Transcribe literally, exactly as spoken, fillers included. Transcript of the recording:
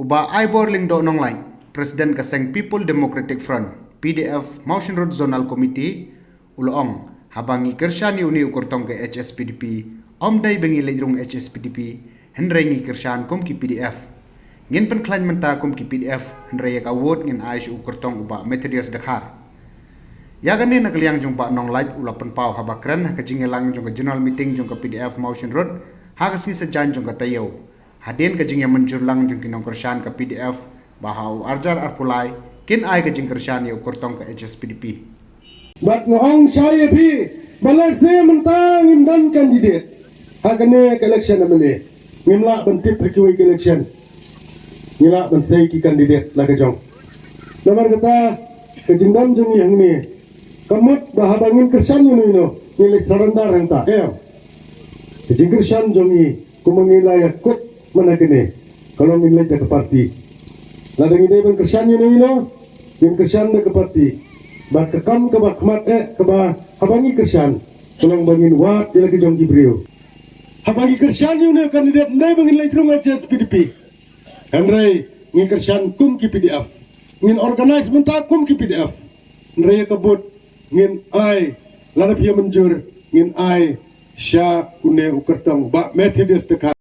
Bah Aibor Lyngdoh Nonglait, President ka seng People Democratic Front, P D F, Mawshynrut Zonal Committee, u la ong, haba ngi kyrshan ïa une u kyrtong ka H S P D P, ym dei ba ngi leit rung H S P D P, hynrei ngi kyrshan kum ki P D F. Ngin pynkhlaiñ mynta kum ki P D F, hynrei ïa ka vote ngin ai sha u kyrtong u Bah Methodius Dkhar. Ïa kane na ka liang jong Bah Nonglait u la pynpaw haba kren ha ka jingïalang jong ka General Meeting jong ka P D F Mawshynrut, ha ka sngi Saitjaiñ jong ka taïew. Hadien ka jingïamynjur lang jong ki nongkyrshan ka P D F, ba ha u arjar arphew lai, kin ai ka jingkyrshan ïa u kyrtong ka H S P D P. Bad nga ong shai ïa phi, ba lehse mynta ngim don candidate ha kane ka election M L A. Ngim lah ban tip ha kiwei ka election. Ngi lah ban sei ki candidate la ka jong. Namar kata, ka jingdon jong ngi hangne, ka mut ba haba ngin kyrshan ïano ïano, ngin leit surrender hangta. Em. Ka jingkyrshan jong ngi, kumba ngi la ïakut mynta kane, ka long ngin leit da ka party. Lada ngi dei ban kyrshan ïano ïano, ngin kyrshan da ka party. Bad ka kam kaba khmat eh, kaba haba ngi kyrshan, ka long ba ngin wad ïa la ka jong ki briew. Haba ngi kyrshan ïano ïano candidate, ym dei ba ngin leit rung H S P D P. Hynrei ngi kyrshan kum ki P D F. Ngin organize mynta kum ki P D F. Hynrei ïa ka vote ngin ai, lada phi ïamynjur, ngin ai sha une u kyrtong Bah Methodius Dkhar.